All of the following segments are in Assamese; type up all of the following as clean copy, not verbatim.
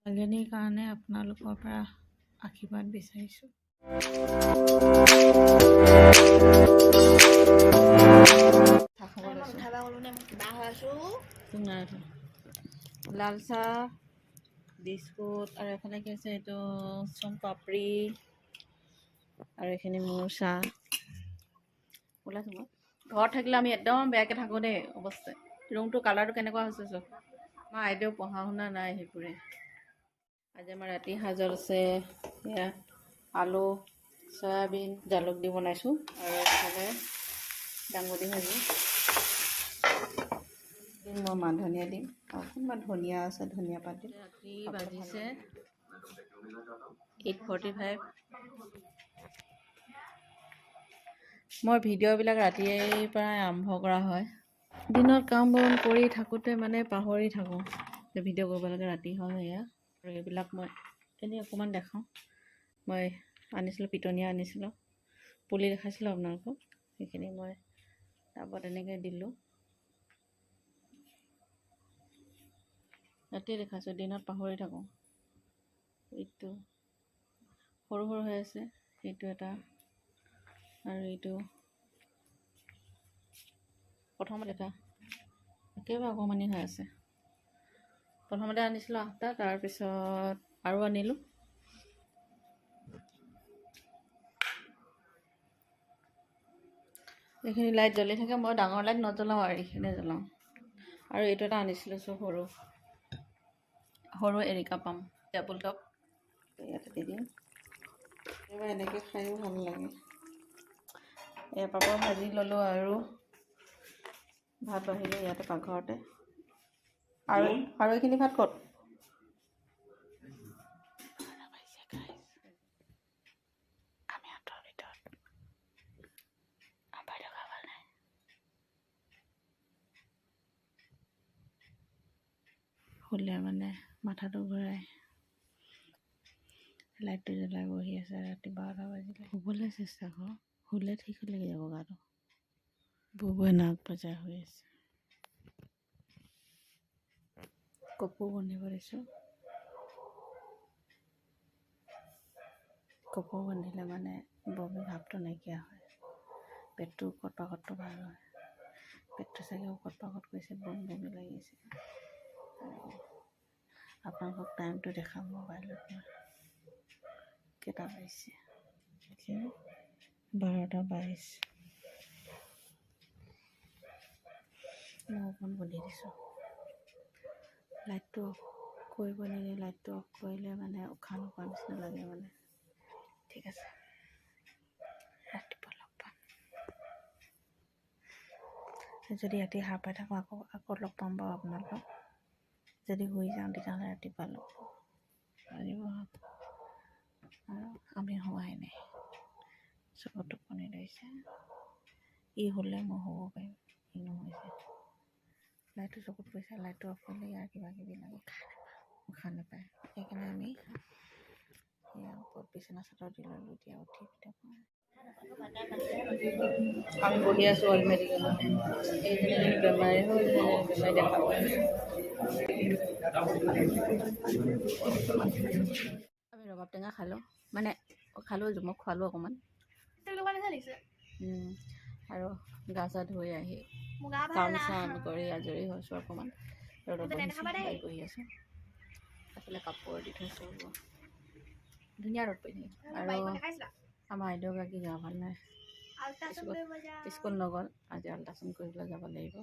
ছোৱালীজনীৰ কাৰণে আপোনালোকৰ পৰা আশীৰ্বাদ বিচাৰিছোঁ। চাহ খাব লৈছোঁ। উঠাবা ক'লো নে, মই কিবা হৈ আছো। নাই উঠা। লাল চাহ, বিস্কুট আৰু এফালে কি আছে, এইটো চোন পাপৰি আৰু এইখিনি মোৰ চাহ। ওলাইছোঁ মই। ঘৰত থাকিলে আমি একদম বেয়াকৈ থাকোঁ দেই অৱস্থা। ৰুমটো কালাৰটো কেনেকুৱা হৈছে চব। আমাৰ আইদেউ পঢ়া শুনা নাই, সেইবোৰে। আজি আমাৰ ৰাতি সাজত আছে এয়া আলু, চয়াবিন, জালুক দি বনাইছোঁ আৰু এইফালে দাংবডি ভাজি দিম। মই মান ধনিয়া দিম আৰু অকণমান ধনিয়া আছে, ধনিয়া পাত দিম। ৰাতি বাজিছে 8:45। মই ভিডিঅ'বিলাক ৰাতিয়েই পৰাই আৰম্ভ কৰা হয়। দিনত কাম বন কৰি থাকোঁতে মানে পাহৰি থাকোঁ যে ভিডিঅ' কৰিব লাগে। ৰাতি হয় এয়া। আৰু এইবিলাক মই এনেই অকণমান দেখাওঁ। মই আনিছিলোঁ, পিটনীয়া আনিছিলোঁ, পুলি দেখাইছিলোঁ আপোনালোকক। সেইখিনি মই টাবত এনেকৈ দিলোঁ। ৰাতিয়ে দেখাইছোঁ, দিনত পাহৰি থাকোঁ। এইটো সৰু সৰু হৈ আছে, সেইটো এটা আৰু এইটো প্ৰথমতে এটা একেবাৰে অকণমানি হৈ আছে। প্ৰথমতে আনিছিলোঁ 8টা, তাৰপিছত আৰু আনিলোঁ। এইখিনি লাইট জ্বলি থাকে, মই ডাঙৰ লাইট নজ্বলাওঁ আৰু এইখিনিয়ে জ্বলাওঁ। আৰু এইটো এটা আনিছিলোঁ চো, সৰু সৰু এৰিকা পাম টেবুল টপ, ইয়াতে দি দিম। কেতিয়াবা এনেকৈ খায়ো ভাল লাগে। এয়া পাপৰ ভাজি ল'লোঁ আৰু ভাত বাঢ়িলোঁ ইয়াতে পাকঘৰতে। আৰু এইখিনি ভাত ক'ত? আমি আঁতৰ ভিতৰত বাইদেউ গা ভাল নাই। শুলে মানে মাথাটো ঘূৰাই, লাইটটো জ্বলাই বহি আছে। ৰাতি 12টা বাজিলে। শুবলৈ চেষ্টা কৰ, শুলে ঠিক লাগি যাব গাটো। বুবুৱে নাক বজাই শুই আছে। কপৌ বান্ধিব দিছোঁ। কপৌ বান্ধিলে মানে বমি ভাৱটো নাইকিয়া হয়, পেটটো উকত পাকতটো ভাল হয়। পেটটো চাগে উকত পাকত কৰিছে, বমি বমি লাগিছে। আৰু আপোনালোকক টাইমটো দেখাম মোবাইলত মই কেইটা বাজিছে। এতিয়া 12টা 22। মই অকণ বান্ধি দিছোঁ। লাইটটো অফ কৰিব নিদিয়ে, লাইটটো অফ কৰিলে মানে উশাহ নোপোৱা নিচিনা লাগে মানে। ঠিক আছে, ৰাতিপুৱা লগ পাম। যদি ৰাতি সাৰ পাই থাকোঁ আকৌ আকৌ লগ পাম বাৰু আপোনালোকক। যদি শুই যাওঁ তেতিয়াহ'লে ৰাতিপুৱা লগ পাম। ৰাতিপুৱা আৰু আমি হোৱাই নাই, চকুত টোপনি ধৰিছে। ই শুলে মই শুব পাৰিম, ই নুশুইছে। লাইটটো চকুত পৰিছে, লাইটটো অফ কৰিলে ইয়াৰ কিবা কিবি লাগে, উশাহ নাপায়। সেইকাৰণে আমি এয়া ওপৰত বিচনা চাদৰ দি ল'লোঁ। এতিয়া উঠি ভিডিঅ' কৰোঁ। আমি বহি আছোঁ অইল মেডিকেলত। এইজনী এজনী বেমাৰী হ'ল, বেমাৰী দেখাব। আমি ৰবাব টেঙা খালোঁ, মানে খালোঁ, জুমক খোৱালোঁ অকণমান। আৰু গা চা ধুই আহি কাম চাম কৰি আজৰি হৈছোঁ। অকণমান ৰ'দত বহিছোঁ, বহি আছোঁ। এফালে কাপোৰ দি থৈছোঁ, ধুনীয়া ৰ'দ পৰি থাকে। আৰু আমাৰ আইদেউগৰাকী গা ভাল নাই, স্কুল নগ'ল আজি। আল্ট্ৰাচাউণ্ড কৰিবলৈ যাব লাগিব।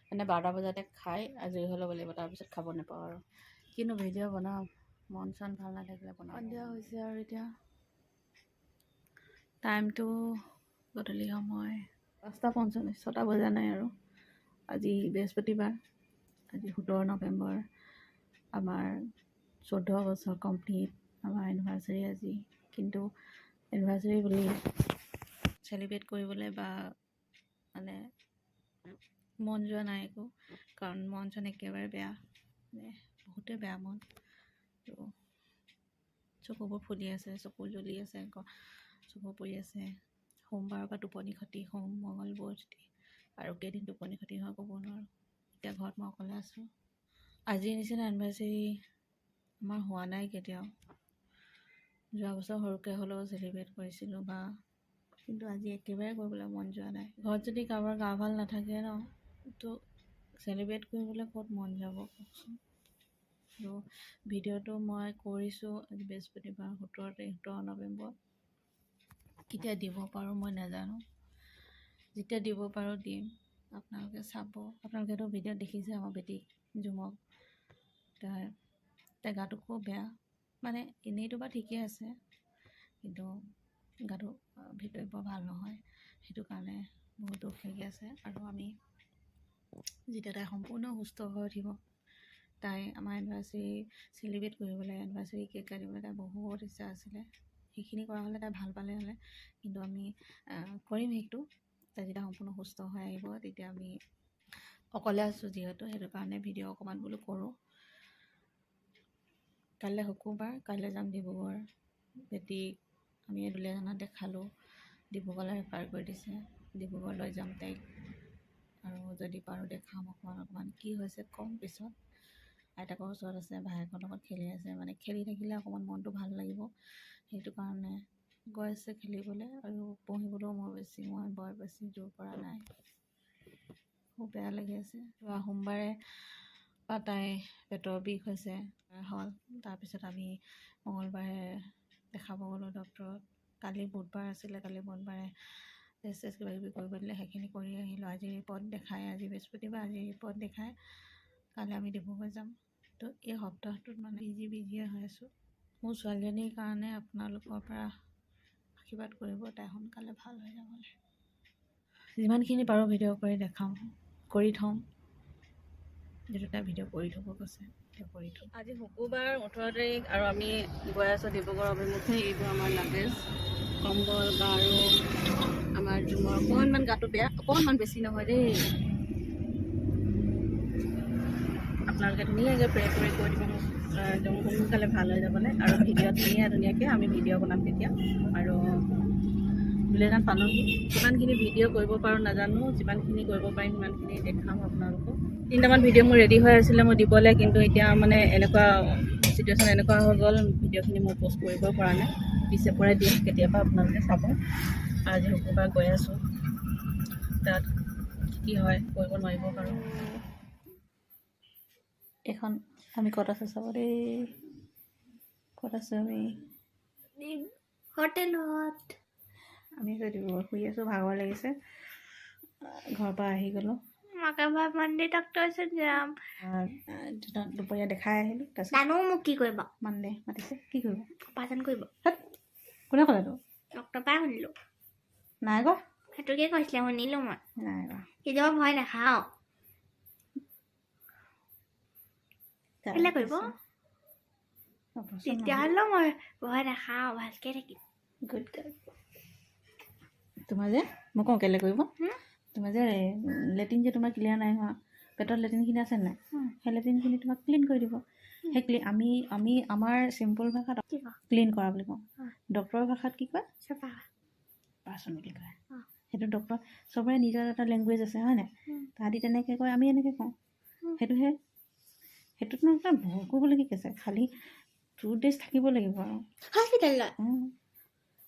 মানে 12টা বজাতে খাই আজৰি হৈ ল'ব লাগিব, তাৰপিছত খাব নাপাওঁ। আৰু কিনো ভিডিঅ' বনাম, মন চন ভাল নাথাকিলে বনাওঁ। সন্ধিয়া হৈছে আৰু এতিয়া টাইমটো গধূলি সময় 5টা 45, 6টা বজা নাই। আৰু আজি বৃহস্পতিবাৰ, আজি 17 নৱেম্বৰ, আমাৰ 14 বছৰ কমপ্লিট, আমাৰ এনিভাৰ্চাৰী আজি। কিন্তু এনিভাৰ্চাৰী বুলি চেলিব্ৰেট কৰিবলৈ বা মানে মন যোৱা নাই একো, কাৰণ মন চন একেবাৰে বেয়া, মানে বহুতেই বেয়া মন। তো চকুবোৰ ফুলি আছে, চকু জ্বলি আছে, চকু পৰি আছে। সোমবাৰৰ পৰা টোপনি ক্ষতি, সোম মঙল বুধ আৰু কেইদিন টোপনি ক্ষতি হয় ক'ব নোৱাৰোঁ। এতিয়া ঘৰত মই অকলে আছোঁ। আজিৰ নিচিনা এনিভাৰ্চাৰী আমাৰ হোৱা নাই কেতিয়াও। যোৱা বছৰ সৰুকৈ হ'লেও চেলিব্ৰেট কৰিছিলোঁ বা, কিন্তু আজি একেবাৰে কৰিবলৈ মন যোৱা নাই। ঘৰত যদি কাৰোবাৰ গা ভাল নাথাকে ন, তো চেলিব্ৰেট কৰিবলৈ ক'ত মন যাব কওকচোন। আৰু ভিডিঅ'টো মই কৰিছোঁ আজি বৃহস্পতিবাৰ 17 তাৰিখ, 17 নৱেম্বৰ। কেতিয়া দিব পাৰোঁ মই নাজানো, যেতিয়া দিব পাৰোঁ দিম, আপোনালোকে চাব। আপোনালোকেতো ভিডিঅ'ত দেখিছে আমাৰ বেটীক জুমক, তাই গাটো খুব বেয়া, মানে এনেইতো বাৰু ঠিকেই আছে, কিন্তু গাটো ভিতৰি বৰ ভাল নহয়, সেইটো কাৰণে বহুত দুখ লাগি আছে। আৰু আমি যেতিয়া তাই সম্পূৰ্ণ সুস্থ হৈ উঠিব, তাই আমাৰ এনিভাৰ্চাৰী চেলিব্ৰেট কৰিবলৈ, এনিভাৰ্চাৰী কেক কাটিবলৈ তাই বহুত ইচ্ছা আছিলে। সেইখিনি কৰা হ'লে তাই ভাল পালে হ'লে, কিন্তু আমি কৰিম সেইটো তাই যেতিয়া সম্পূৰ্ণ সুস্থ হৈ আহিব তেতিয়া। আমি অকলে আছোঁ যিহেতু, সেইটো কাৰণে ভিডিঅ' অকণমান বোলো কৰোঁ। কাইলৈ শুকুৰবাৰ, কাইলৈ যাম ডিব্ৰুগড়। বেটীক আমি দুলীয়াজানত দেখালোঁ, ডিব্ৰুগড়লৈ ৰেফাৰ কৰি দিছে, ডিব্ৰুগড় লৈ যাম তাইক। আৰু যদি পাৰোঁ দেখাম অকণমান অকণমান কি হৈছে ক'ম পিছত। আইতাকৰ ওচৰত আছে, ভায়েকৰ লগত খেলি আছে, মানে খেলি থাকিলে অকণমান মনটো ভাল লাগিব, সেইটো কাৰণে গৈ আছে খেলিবলৈ। আৰু পঢ়িবলৈও মোৰ বেছি, মই বৰ বেছি জোৰ কৰা নাই, খুব বেয়া লাগি আছে। যোৱা সোমবাৰে বা তাই পেটৰ বিষ হৈছে হ'ল, তাৰপিছত আমি মঙলবাৰে দেখাব গ'লোঁ ডক্টৰক। কালি বুধবাৰ আছিলে, কালি বুধবাৰে টেষ্ট চেষ্ট কিবা কিবি কৰিব দিলে, সেইখিনি কৰি আহিলোঁ। আজি ৰিপৰ্ট দেখাই, আজি বৃহস্পতিবাৰ, আজি ৰিপৰ্ট দেখাই কাইলৈ আমি ডিব্ৰুগড় যাম। তো এই সপ্তাহটোত মানে বিজিয়ে হৈ আছোঁ। মোৰ ছোৱালীজনীৰ কাৰণে আপোনালোকৰ পৰা আশীৰ্বাদ কৰিব, তাই সোনকালে ভাল হৈ যাবলৈ। যিমানখিনি পাৰোঁ ভিডিঅ' কৰি দেখাম, কৰি থ'ম, যিটো তাই ভিডিঅ' কৰি থ'ব কৈছে এতিয়া কৰি থ'ম। আজি শুকুৰবাৰ 18 তাৰিখ আৰু আমি গৈ আছোঁ ডিব্ৰুগড় অভিমুখে। এইবোৰ আমাৰ লাগেজ, কম্বল, গাৰু। আমাৰ জুমৰ অকণমান গাটো বেয়া, অকণমান বেছি নহয় দেই। আপোনালোকে ধুনীয়াকৈ প্ৰে কৰি কৈ দিব মোক একদম সোনকালে ভাল হৈ যাবলৈ। আৰু ভিডিঅ' ধুনীয়া ধুনীয়াকৈ আমি ভিডিঅ' বনাম তেতিয়া। আৰু দুলীয়াজান পালোহি, কিমানখিনি ভিডিঅ' কৰিব পাৰোঁ নাজানো, যিমানখিনি কৰিব পাৰিম সিমানখিনি দেখাম আপোনালোকক। 3টামান ভিডিঅ' মোৰ ৰেডি হৈ আছিলে মই দিবলৈ, কিন্তু এতিয়া মানে এনেকুৱা চিটুৱেশ্যন এনেকুৱা হৈ গ'ল, ভিডিঅ'খিনি মই প'ষ্ট কৰিব পৰা নাই। পিছে পৰে দিম কেতিয়াবা, আপোনালোকে চাব। আজি শুকুৰবাৰ গৈ আছোঁ, তাত কি হয় কৰিব নোৱাৰিব পাৰোঁ। এইখন আমি ক'ত আছোঁ চাব দেই, ক'ত আছোঁ আমি? হোটেলত আমি আছোঁ ডিব্ৰুগড়, শুই আছোঁ, ভাগৰ লাগিছে, ঘৰৰ পৰা আহি গ'লোঁ। মানডে ডক্টৰ ওচৰত যাম। দুপৰীয়া দেখাই আহিলোঁ। তাৰপিছত জানো মোক কি কৰিব, মানডে মাতিছে, কি কৰিব? অপাৰেশ্যন কৰিব। কোনে ক'লে তো? ডক্টৰ পৰাই শুনিলোঁ। নাই কোৱা। সেইটোকে কৈছিলে, শুনিলোঁ মই। নাই কোৱা। কেতিয়াবা ভয় নাখাওঁ। কেলে কৰিব? তেতিয়াহ'লেও মই ভয় নাখাওঁ, ভালকৈ থাকিম। Good girl. তোমাৰ যে মই কওঁ কেলৈ কৰিব, তোমাৰ যে লেট্ৰিন যে তোমাৰ ক্লিয়াৰ নাই হোৱা, পেটৰ লেট্ৰিনখিনি আছে নাই, সেই লেট্ৰিনখিনি তোমাক ক্লিন কৰি দিব। সেই ক্লিন আমি আমাৰ চিম্পল ভাষাত ক্লিন কৰা বুলি কওঁ, ডক্টৰৰ ভাষাত কি কয়? পাৰ্চন বুলি কয়। সেইটো ডক্টৰ চবৰে নিজৰ এটা লেংগুৱেজ আছে, হয় নাই? তাহাঁতি তেনেকৈ কয়, আমি এনেকৈ কওঁ। সেইটোহে, সেইটোত নহয় ভয় কৰিবলৈ কি আছে, খালি 2 ডেইজ থাকিব লাগিব আৰু হস্পিটেলত।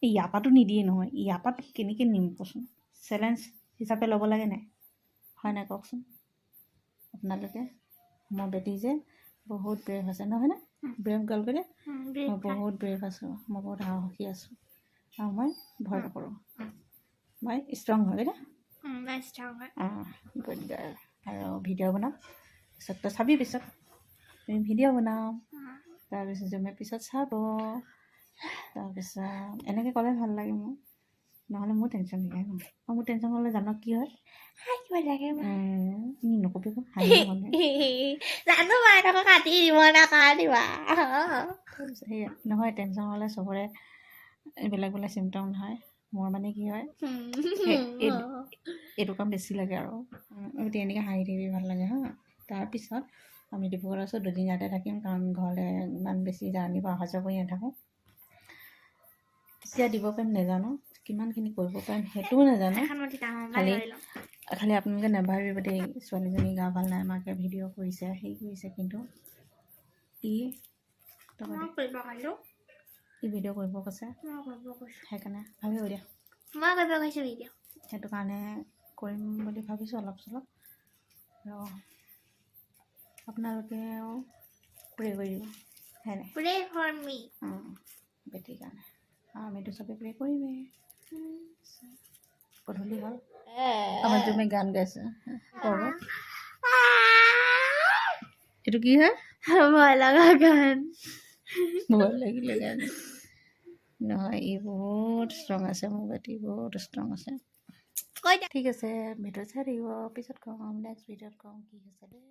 ইয়াৰ পৰাতো নিদিয়ে নহয়, ইয়াৰ পৰা কেনেকৈ নিম কচোন? চেলেঞ্জ হিচাপে ল'ব লাগে নাই, হয় নাই কওকচোন আপোনালোকে? মোৰ বেটি যে বহুত ব্ৰেভ আছে, নহয় নে? ব্ৰেভ গাৰ্ল কৰি, মই বহুত ব্ৰেভ আছোঁ, মই বহুত সাহসী আছোঁ, আৰু মই ভয় নকৰোঁ, মই ষ্ট্ৰং হয় দেই। অঁ, গুড গাৰ্ল। আৰু ভিডিঅ' বনাম পিছত, তই চাবি পিছত, আমি ভিডিঅ' বনাম, তাৰপিছত জমে পিছত চাব। তাৰপিছত এনেকৈ ক'লে ভাল লাগে মোৰ, নহ'লে মোৰ টেনশ্যন হৈ যায়। আৰু মোৰ টেনশ্যন হ'লে জান কি হয়? নকবি। সেয়া নহয়, টেনশ্যন হ'লে চবৰে বেলেগ বেলেগ চিমটম হয়। মোৰ মানে কি হয়, এইটো কাম বেছি লাগে আৰু এনেকৈ হাঁহি থাকিবি, ভাল লাগে। হা, তাৰপিছত আমি ডিব্ৰুগড়ত আছোঁ, দুদিন ইয়াতে থাকিম, কাৰণ ঘৰলৈ ইমান বেছি জাৰ্ণি বা অহা যোৱা কৰি নাথাকোঁ। কেতিয়া দিব পাৰিম নাজানো, কিমানখিনি কৰিব পাৰিম সেইটোও নাজানো। খালি খালি আপোনালোকে নাভাবিব দেই, ছোৱালীজনী গা ভাল নাই, মাকে ভিডিঅ' কৰিছে, হেৰি কৰিছে, কিন্তু ই মই কৰিব ক'লো। ই ভিডিঅ' কৰিব কৈছে। মই কৰিব কৈছোঁ। সেইকাৰণে ভাবিব দিয়া। মই কৰিব কৈছোঁ ভিডিঅ'। সেইটো কাৰণে কৰিম বুলি ভাবিছোঁ অলপ চলপ। আৰু আপোনালোকেও প্ৰে কৰি দিব হয়নে? Pray for me. অঁ, বেটীৰ কাৰণে। আৰু আমিতো চবে প্ৰে কৰিমেই। গধূলি হ'ল, আমাৰ তুমি গান গাইছে। কৰোঁ। এইটো কি হয়? ভয় লগা গান। ভয় লাগিলে গান নহয়। ই বহুত ষ্ট্ৰং আছে, মোৰ বেটি বহুত ষ্ট্ৰং আছে। কৈ দে। ঠিক আছে, ভিডিঅ' চাই থাকিব। পিছত কম, নেক্সট ভিডিঅ'ত কম কি হৈছে দেই।